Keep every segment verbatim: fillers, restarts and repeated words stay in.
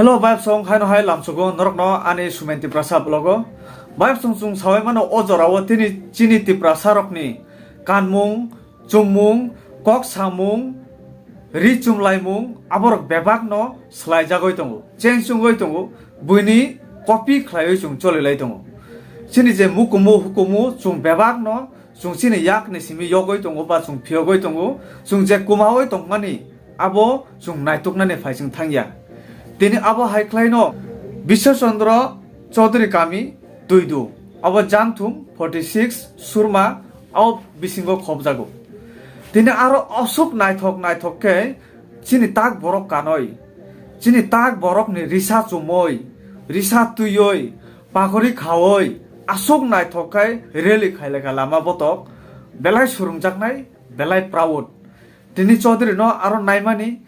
Hello, bayapsong, haino hai lamsogo norokno ani Sumen Tiprasa vlogo. Bayapsong, chwng sawi mano o jorao tini chini Tiprasa rokni kanmung, chumung, kok samung, ri chumlaimung, aborok bebakno swlaijagwi tongo, cheng chungwi tongo, buini copy khlaiwi chwng cholilai tongo. Chini je mukumu hukumu chwng bebakno chwng chini yakni simi yogwi tongo ba chwng phiyogwi tongo, chwng je kumawi tongmani abo chwng naituknani phaising thangya. Tini abo hai khlaino Biswa Chandra Chaudhary kami Tuidu, abo Janthum forty six Surma, abo bisingo khopjago. Tini aro aswk naithok naithok khe chini tak borok kanoi, chini tak borokni risa chumoi, risa tuioi, pakori khaoi, aswk naithok khe rally khailaka lama botok, belai surungjaknai, belai proud. Tini Chaudhary no aro naimani,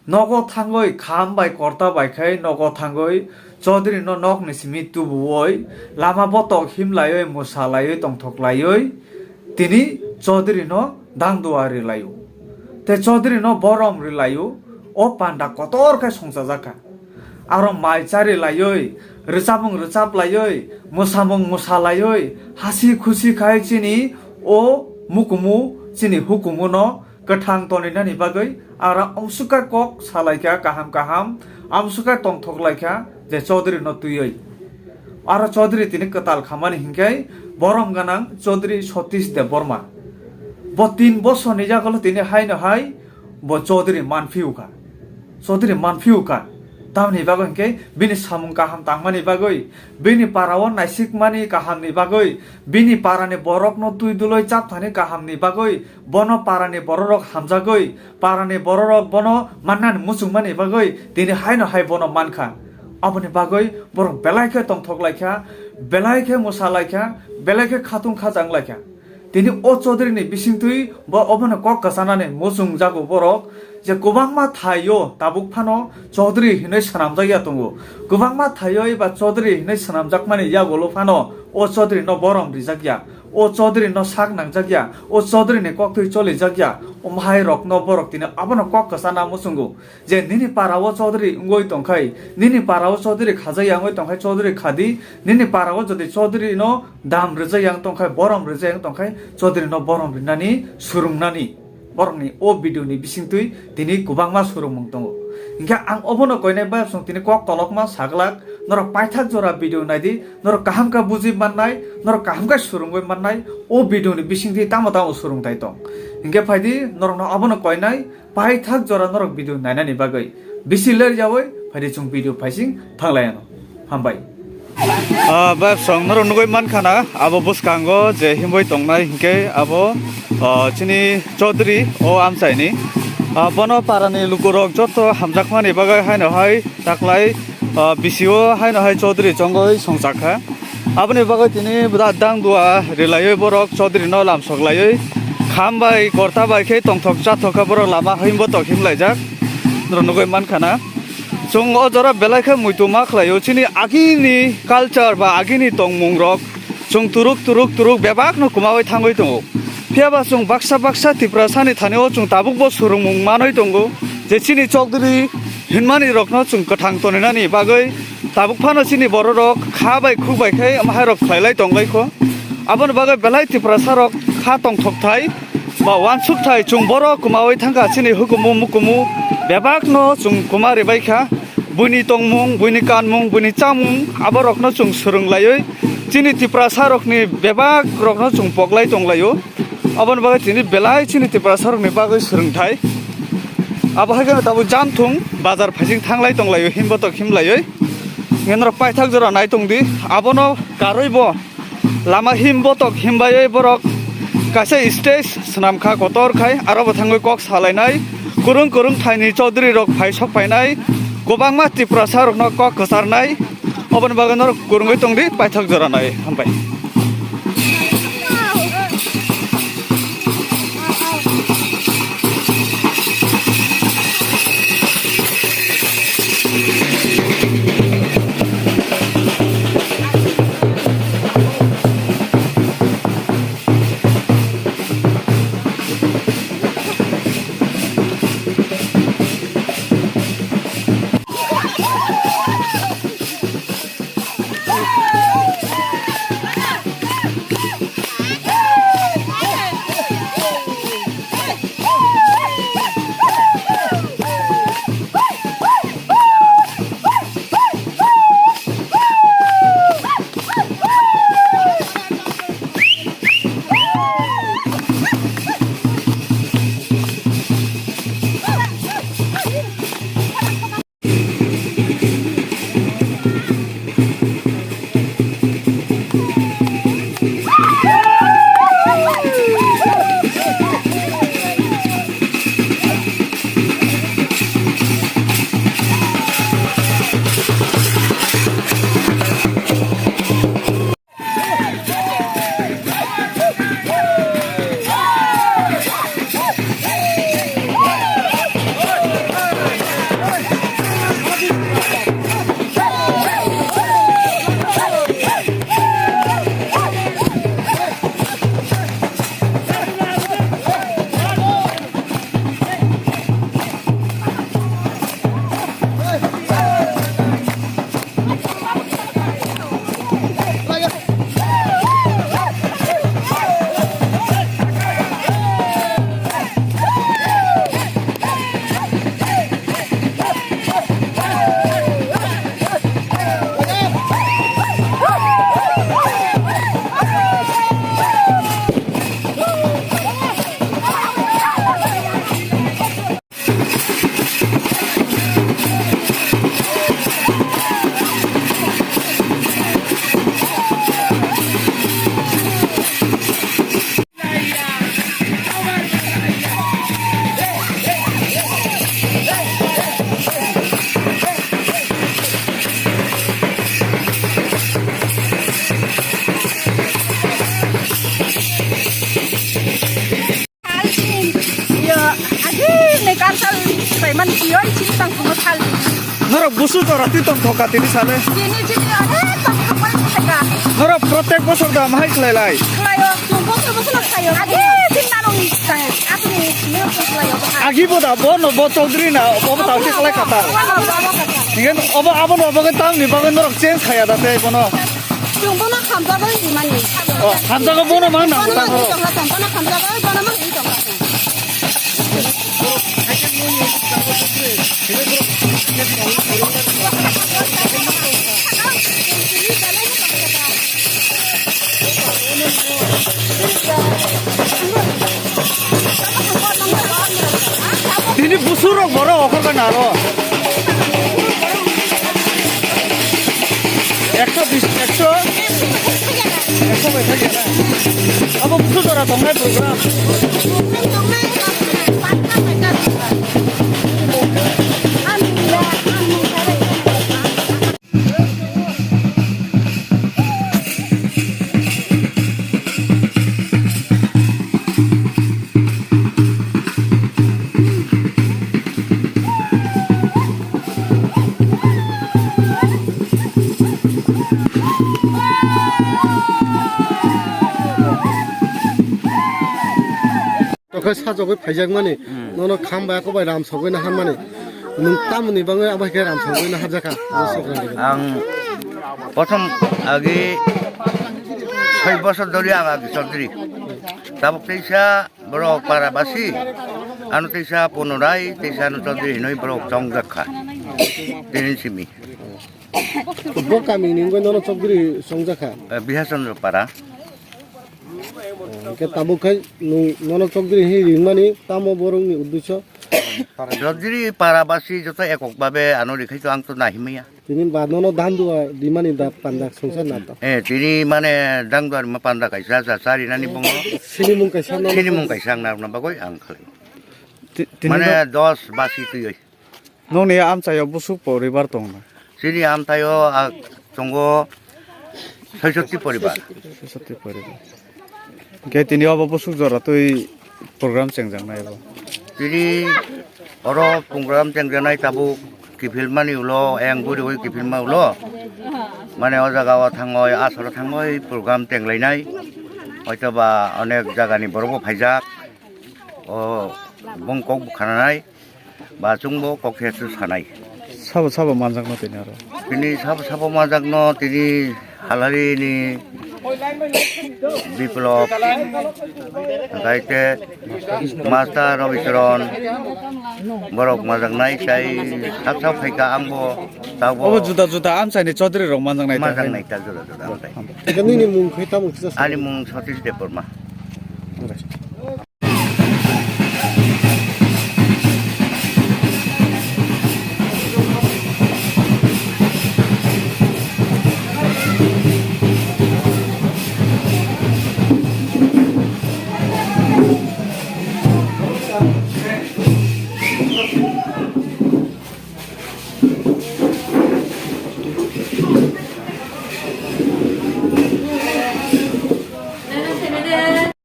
nogo thangwi kham bai korta bai khai nogo thangwi Chaudhary no nokni simi tubuwi lama botok himlaiwi mwsalaiwi tongthoklaiwi tini Chaudhary no dangdua rilaio. Tei Chaudhary no borom rilaio, o panda kotor khe songchajakha. Aro mai chari laiwi, rwchapmung rwchap laiwi, mwsamung mwsa laiwi, hasi khusi khai chini o mukumu, chini hukumu no kwthang toninani bagwi ara amsukha kok salaikha kaham kaham, amsukha tongthok laikha je Chaudhary no twiwi. Aro Chaudhary tini kwtal khamani hinkhe borom ganang Chaudhary Satish Debbarma. Bo tin bosorni yagulo tini haino hai bo Chaudhary manphiukha. Chaudhary manphiukha. Tamni bagwi hinkhe bini samung kaham tangmani bagwi, bini parao naisikmani kahamni bagwi, bini parani borokno twi duloi chapthani kahamni bagwi, bono parani bororok hamjagwi, parani bororok bono mannani muchungmani bagwi tini haino hai bono mankha. Aboni bagwi borok belai khe tongthok laikha, belai khe mwsa laikha, belai khe khatung khajang laikha. Tini o Chaudhary ni bisingtwi bo obono kok kwchanani muchung jago borok je kwbangma thaio tabuk phano Chaudhary hinwi swnamjakya tongo. Kwbangma thaio eba Chaudhary hinwi swnamjakmani yagulo phano o Chaudhary no borom rijakya, o Chaudhary no sak nangjakya, o Chaudhary ni koktwi cholijakya, omo hai rokno borok tini abono kok kwchana muchungo. Je nini parao Chaudhary wngwi tongkhai, nini parao Chaudhary khajak ya wngwi tongkhai, Chaudhary khadi, nini parao jodi Chaudhary no dam rwjak ya wng tongkhai, borom rwjak ya wng tongkhai, Chaudhary no borom rinani, swrwngnani, borokni o video ni bisingtwi tini kwbangma swrwngmung tongo. Hinkhe ang obono koinai bayapsong tini kok kolokma saglak, norok paithak jora video naidi, norok kaham khe buji mannai, norok kaham khe swrwngwi mannai, o video ni bisingtwi tamo tamo swrwngthai tong. Hinkhe phaidi norokno abono koinai, paithak jora norok video nainani bagwi bisi ler yawi phaidi chwng video phaising thanglaiano. Hambai. Ah, bayapsong norok nugwi mankha na, abo bwskango je himwi tongnai hinkhe abo, ah, chini Chaudhary o amchaini. Ah, bono parani lukurok joto hamjakmani bagwi haino hai taklai, ah, bisio haino hai Chaudhary chongwi songchakha. Aboni bagwi tini bwda dangdua rilaiwi borok Chaudhary no lamsok laiwi kham bai korta bai khe tongthok chathok khe borok lama himbo tok himlaijak. Norok nugwi mankha na. Chwng o jora belai khe muitu ma khlaio chini agini culture ba agini tongmung rok chwng turuk turuk turuk bebak no kwmawi thangwi tongo. Phiya ba chwng baksa baksa Tiprasa ni thani o chwng tabuk bo swrwngmung manwi tongo je chini Chaudhary hinmani rokno chwng kwthang toninani bagwi tabuk phano chini bororok kha bai khuk bai khe omo hai rok khlai lai tong lai kho. Aboni bagwi belai Tiprasa rok kha tongthok thai ba uansuk thai chwng borok kwmawi thangkha chini hukumu mukumu bebak no chwng kwma ribai kha. Buini tongmung, buini kanmung, buini chamung, aborokno chwng swrwng laiwi chini Tiprasa rokni bebak rokno chwng poklai tong laio. Aboni bagwi tini belai chini Tiprasa rokni bagwi swrwngthai. Abo hai kheno tabuk Janthung bazar phaising thanglai tong laio, himbotok himlaiwi. Ngenrok paithak jora nai tong di, abono karwi bo lama himbotok himbaiwi borok kaisa stage swnam kha kotor khai, aro bo thangwi kok salainai, kwrwng kwrwng thaini Chaudhary rok phai sok phainai, kwbangma Tiprasa rokno kok kwcharnai, oboni bagwi norok kwrwngwi tong di, paithak jora nai, hambai. Tu tora twi tong thoka tini sale. Tini tini are tong thoka thaka. Norok protek bosor da mahai khlai lai. Khlaio, tong bosor bosor khlaio. Agi tini nang ni sai. Aku ni ni khlaio. Agi bo da bo no bo Chaudhary na bo bo tawse khlai kata. Tigen obo abo no bo tang ni bagan norok change khaya da te bono. Chwng bono hamjagwi rimani. O, hamjago bono mang nang ta bono. Bono hamjagwi bono mang ri tongkha. Tini busur rok borok okhor ka naro. Ekso bis, ekso, ekso bai thagi na. Abo busu jora tongnai program. Tokhe sajagwi phaijakmani, hmm, nono kham bai, ako bai ram sogwi naharmani. Nwng tamoni bangwi abo hai khe ram sogwi naharjakha? Ang prothom agi soi bosor dhori ang agi Chaudhary. Tabuk teisa borok para basi, ano teisa Ponorai, teisa ano Chaudhary hinwi borok chongjak kha. Tini simi. Bo kami ni wngwi nono Chaudhary chongjak kha? Eh, Bihachandra Para. Hingke tabuk khai nwng nono Chaudhary hinwi ringmani tamo borokni uddesyo? Chaudhary para basi joto ekok babe ano rikhai to ang to nahimaya. Tini ba nono dandua dimani da panda songsa na to? Eh, tini mane dandua rima panda kaisa sa sari nani bongo. Sinimung kaisa nono. Sinimung kaisa ang narwkna bagwi ang khalai. Ti-, tini mane do- dos basi twiwi. Nokni amchaio busuk poribar tongna? Chini amchaio, ah, tongo soisotti poribar. Soisotti poribar. Hingke tini obo busuk jora twi program chengjaknai bo? Tini oro program chengjaknai tabuk kiphilmani ulo, eng buriwi kiphilma ulo. Mane o jaga o thangoi, asoro thangoi program chenglainai. Hoitoba onek jagani borokbo phaijak. O bong kok bo khananai. Ba chwngbo kok khe swk sanai. Sabo sabo manjakno tini aro? Tini sabo sabo manjakno tini Halari ni Biplop, hingkai te Master Rabicharan, borok manjaknai tei sak sak phaikha angbo tabuk. Obo juda juda amchaini Chaudhary rok manjaknai ta hai? Manjaknai ta juda juda amchai. Nini mung khe tamo kisa sa? Ani mung Satish Debbarma.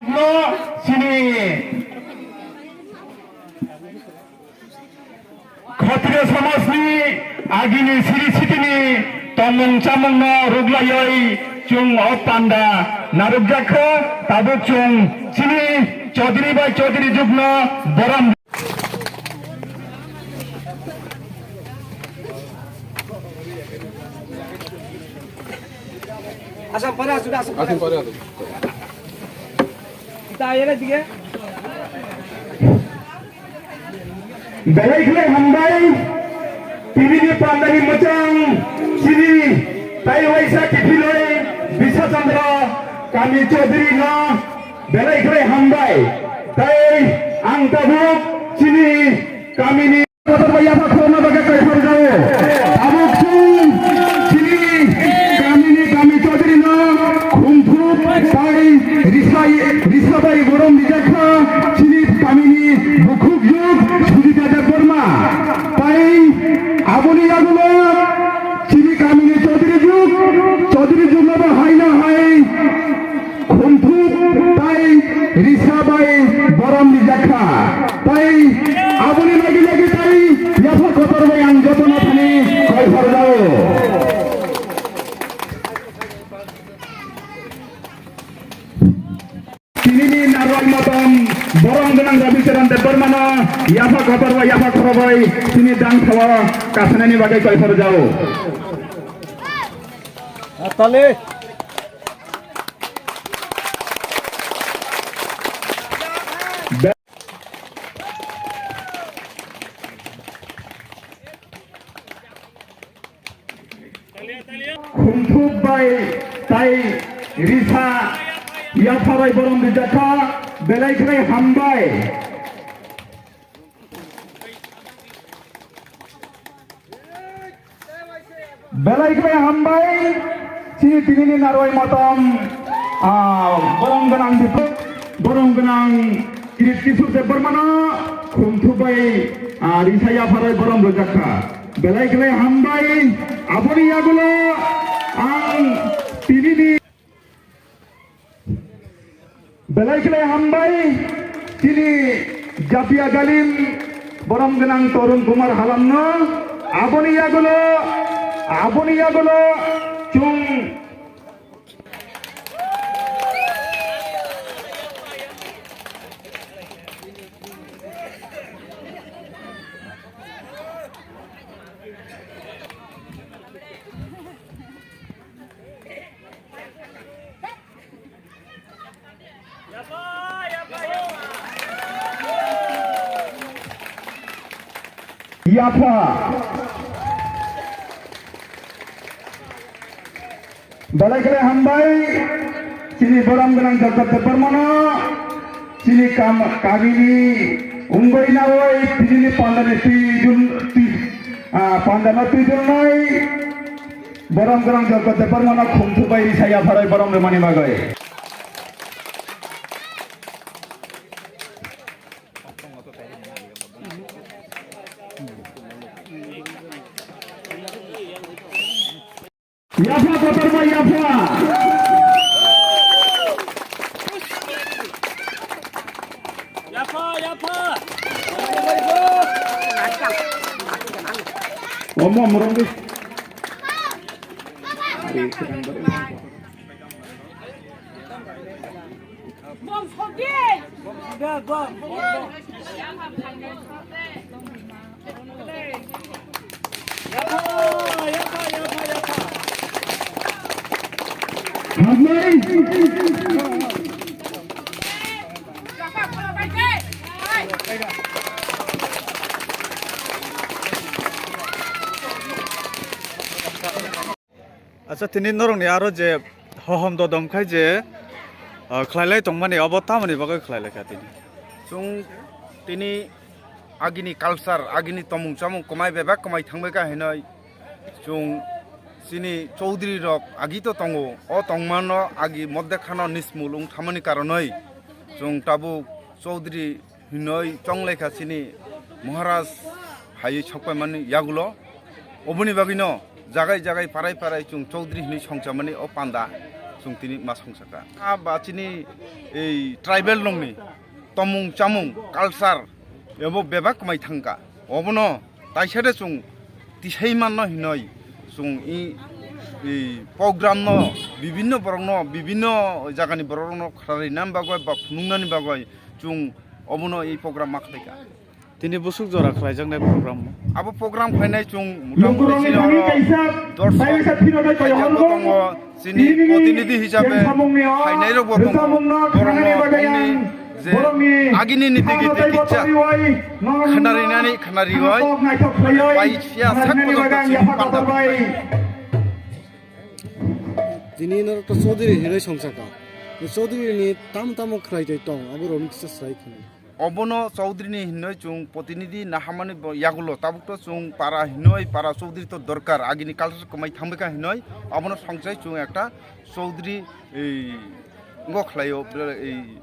No, sini. Khatriya samajni agini siri sitini tongmung chamungno ruglaiwi chwng o panda narwkjakha, tabuk chwng chini Chaudhary bai Chaudhary jukno borom. Asam pare asuk, asam pare. Asam pare asuk. Kita ayo na dige. Belai khlai hambai, tini ni pandani mwchang, chini tai waisa kiphilwi Bisa Chandra kami Chaudhary no belai khlai hambai, tai ang tabuk chini kami ni Kotor bai yapha khorokna bagwi kaiphar jao. Tabuk chwng chini kamini kami Chaudhary no khumthuk bai risa, risa bai borom rijakha chini kamini bukhuk juk Sujita Debbarma. Tai aboni yagulo chini kamini Chaudhary juk, Chaudhary juk no bo hai na hai khumthuk tai risa bai borom rijakha. Tai aboni lagi lagi tai yapha kotor bai ang jotono thani kaiphar Tinini narwai motom borom gwnang Rabicharan Debbarmano yapha kotor bai yapha khoro bai tini dang thawa kasanani bagwi koi phar jao. Atale. Khumthuk bai tai risa yapharoi borom rijakha, belai khlai hambai. Belai khlai hambai, chini tinini narwai motom, ah, borom gwnang dipuk, borom gwnang Kirit Kishore Debbarmano khumthuk bai, ah, risa yapharoi borom rwjakha. Belai khlai hambai, aboni yagulo ang tinini Belai khlai hambai, chini Japia Galim borom gwnang Torun Kumar Halamno, aboni yagulo, aboni yagulo, chwng. Yapha. Belai khlai hambai, chini borom gwnang Jagat Debbarmano, chini kam, kamini ungoi nawoi, chini pandani twijun, twi-, ah, pandano twijun nai. Borom gwnang Jagat Debbarmano khumthuk bai risa yapharoi borom rwmani bagwi. Yapha kotor bai yapha. Yapha, yapha. Omo morong di. Bom sokdi. Bom sokdi, bom. Acha, tini norokni aro je hohom dodom khai je, ah, khlailai tongmani, abo tamoni bagwi khlailai kha tini? Chwng tini agini culture, agini tomung chamung kwmai bebak kwmai thangbai kha hinwi chwng chini Chaudhary rok agi to tongo. O tongmano agi modde khano nismul wng thamani karonwi chwng tabuk Chaudhary hinwi chonglai kha chini Maharaj hai sokpaimani yagulo. Oboni bagwino jagai jagai parai parai chwng Chaudhary hinwi songchamani o panda chwng tini ma songsakha. A ba chini ei tribal rokni tomung chamung, culture ebo bebak kwmai thangkha. Obono taisa de chwng tisai manno hinoi chwng i, i program no bibinno borok no, bibinno jaga ni borok rok no kharari nani bagwi ba phunuk nani bagwi chwng obono i program ma khlai kha. Tini busuk jora khlai jaknai program mo. Abo program khlainai chwng muta muti chini oro dorshok khaijak bo tongo. Chini protinidhi hisabe phainai rok bo tongo. Borokno tongni je agini niti giti kisa khnarinani khnariwi bai siya sak pojoto chini panda. Tini norok to Chaudhary hinwi songchakha. Chaudhary ni tam tamo khwlai tong, abo rok ni kisa sai khwlai. Obono Chaudhary ni hinwi chwng protinidhi nahamani bo yagulo, tabuk to chwng para hinwi para Chaudhary to dorkar, agini culture kwmai thangbai kha hinwi obono songchai chwng ekta Chaudhary, ei, ngo khlaio, ei,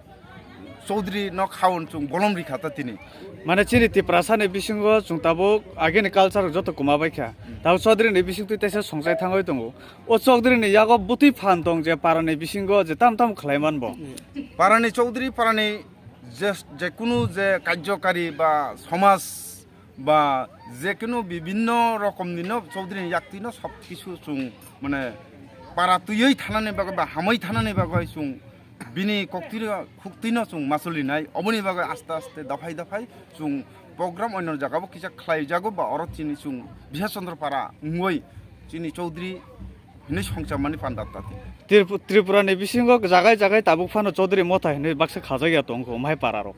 Chaudhary no khaon chwng bolom rikha ta tini. Mane chini Tiprasa ni bisingo chwng tabuk agini culture joto kwma bai kha. Tabuk Chaudhary ni bising twi teisa songchai thangwi tongo. O Chaudhary ni yago bwtwi phan tong je para ni bisingo je tam tam khlai man bo. Para ni Chaudhary, para ni je, je kunu je karjokari ba somaj ba je kunu bibinno rokomni no Chaudhary ni yaktwi no sob kisu chwng mane para twiwi thanani bagwi ba hamwi thanani bagwi chwng Bini koktwino, khuktwino chwng machulinai. Oboni bagwi aste aste, daphai daphai chwng program oino jagao kisa khlaijago ba oro chini chwng Biswachandra Para wngwi chini Chaudhary hinwi songchamani panda tati. Tripu-, Tripura ni bisingo jagai jagai tabuk phano Chaudhary Motha hinwi baksa khajak ya tongkho, omhai para rok.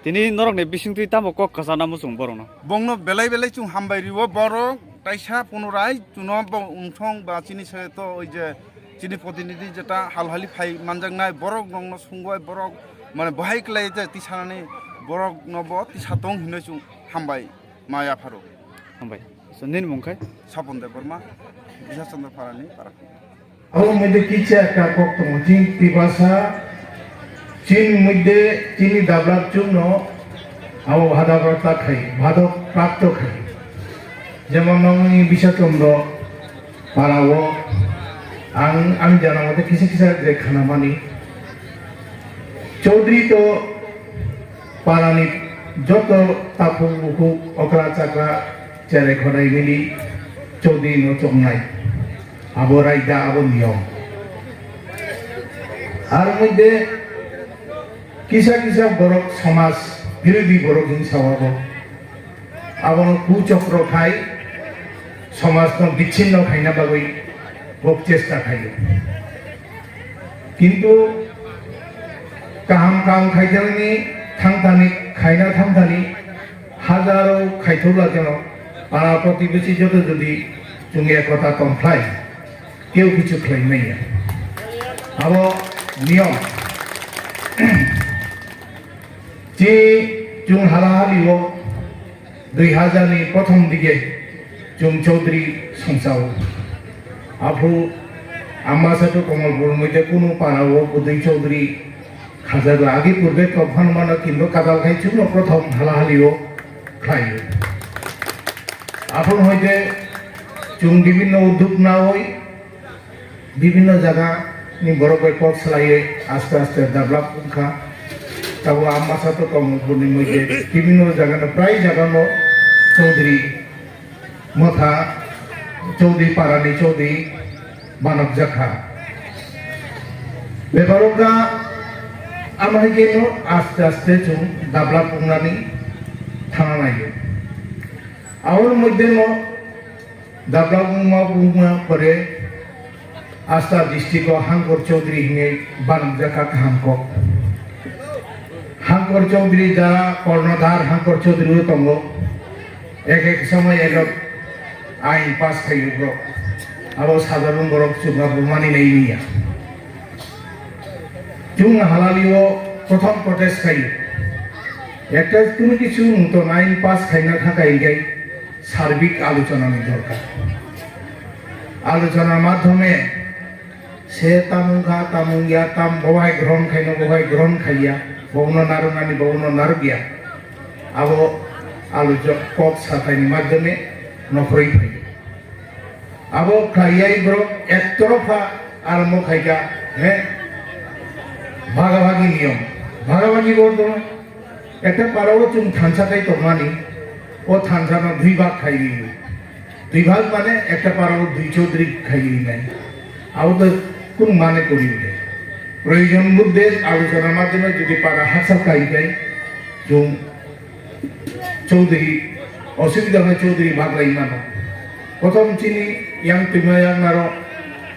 Tini norok ni bisingtwi tamo kok kwchana muchung borok no? Bongno belai belai chwng hambai rio borok, taisa punurai chuno bo wngthong ba chini se to oi je chini protinidhi jeta hal hali phai manjaknai borok nongno sungoi borok mane bahai klai je tisanani borok no bo tisa tong hinwi chwng hambai maya pharo. Hambai. So, nini mung khai? Sapon Debbarma, Biswachandra Parani para. Abo moddhe kisa ekta kok tongo, chini Tiprasa, chini moddhe chini dablap chukno abo bhadok ta khai, bhadok prapto khai. Jemon nongni Biswachandra Parao ang, ang jana mote kisa kisa je khanamani. Chaudhary to parani joto takhuk bukhuk okra chakra cherai khonai mili Chaudhary no chongnai. Abo raida, abo niyom. Ar moddhe kisa kisa borok somaj birodhi borok hinsa abo. Abono kuchokro khai somajno bichinno khaina bagwi kok chesta khaio. Kintu kaham kaam khaithani thangthani, khaina thangthani hajaro khaithokla keno para protibesi joto jodi chwng ekota tongkhlai, keu kichu khlai manya. Abo niyom. Chi chwng hala halio dui hajar ni prothom dige chwng Chaudhary songchao. Aphu Ambasa to Kamalpur moite kunu para o Budui Chaudhary khajago. Agi purbe to phan mano kintu kadal khai chwngno prothom hala halio khlaio. Aphuru hoite chwng bibinno udduk nawi bibinno jaga ni borok bai kok salaiwi aste aste develop wngkha. Tabo Ambasa to Kamalpur ni moite bibinno jaga no prai jaga no Chaudhary Motha, Chaudhary Parani Chaudhary banokjakha. Bebaro kha ama hai khe no aste aste chwng develop wngnani thangna naiyo. Aboni moddhe no develop wngma wngma pore Asta district o Hangkor Chaudhary hinwi banokjakha kaham kok. Hangkor Chaudhary jara kornodhar Hangkor Chaudhary o tongo. Ek ek somoy ek ek ain pass khaio borok. Abo sadharon borok chukna bumani nai niya. Chwng halali o prothom protest khaio. Ekta kunu kichu wngtong ain pass khaina thangkha hinkhe sarbik alochonani dorkar. Alochona madhyome se tamung kha, tamung ya, tam bohai grohon khaino, bohai grohon khaiya, bono narwknani, bono narwkya. Abo alochok kok sathaini madhyome nokhorwi phaio. Abo khlaiyai borok ektorofa arombo khaikha, he? Bhagabhagi niyom. Bhagabhagi bo dong. Ekta parao chwng thansa khai tongmani, o thansa no dui bhag khai ri. Dui bhag mane ekta parao dui chaudhary khai ri nai. Abo to kun mane kori ude. Proyojon budde alochona madhyome jodi para haksa khai khai, chwng Chaudhary, osubidha hwnwi Chaudhary bhaglai mano. Prothom chini yang twima yang naro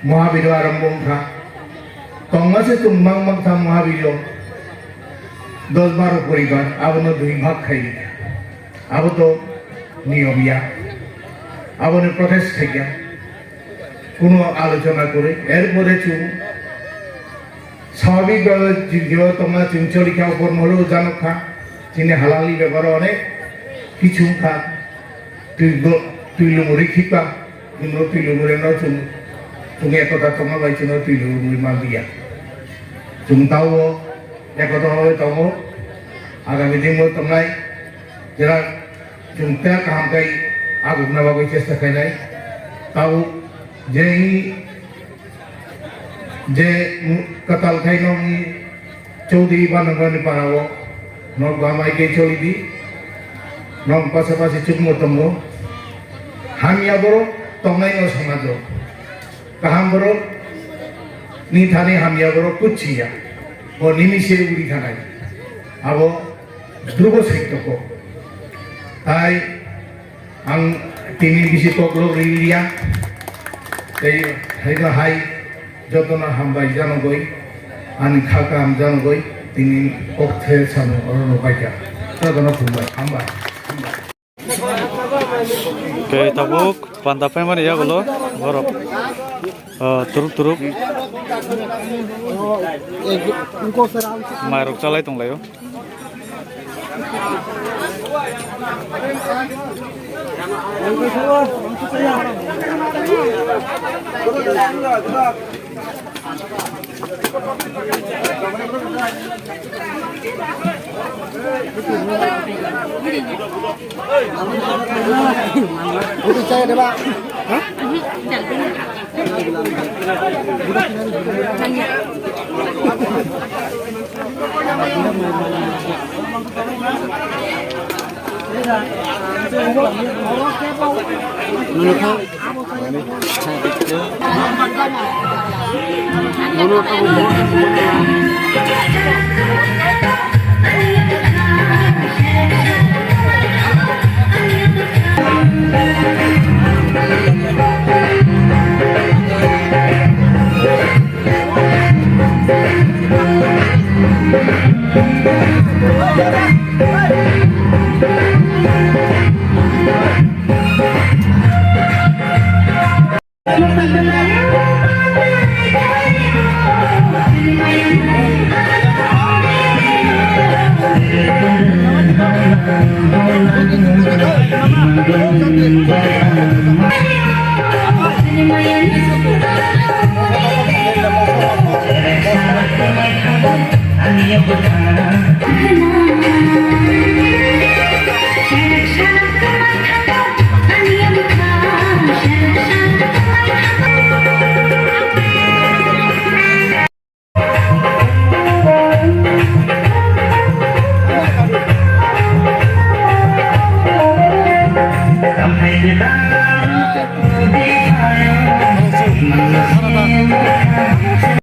Mahabiro arombo wngkha. Tongma se chwng mang mang kha Mahabiro. Dos baro poribar, abono dui bhag khai rikha. Abo to niyom ya. Aboni protest khaikha. Kuno alochona kwrwi. Erpore chwng Swabhik bhabe jigyo tongma chwng choli kha, upor molo janok kha, chini halali beparo onek kichu wngkha, twi bo-, twi lumuri khipa, chwngno twi lumuri no chwng, chwng ekota tongma bai chwngno twi lumuri manliya. Chwng tao ekota bai tongo, agami dingo tongnai, jera Chwng tei kaham khe agukna bagwi chesta khainai. Tabuk je i, je mu-, kwtal khai nokni Chaudhary Banangrani parao nok bamai khe choli di. Nok pasapasi chukmo tongo. Hamya borok tongnai no somajo. Kaham borok ni thani hamya borok kuchiya. Bo nini se uri thanai. Abo drugo saitoko. Tai ang tini bisi koklok riliya. Tei haino hai jotono hambai janogoi. Ani kha kaham janogoi. Tini kokthe sano orono paikha. Jotono khumbai. Hambai. Hambai. Khe tabuk panda paimani yagulo borok, ah, turuk turuk mairok chalai tonglaio.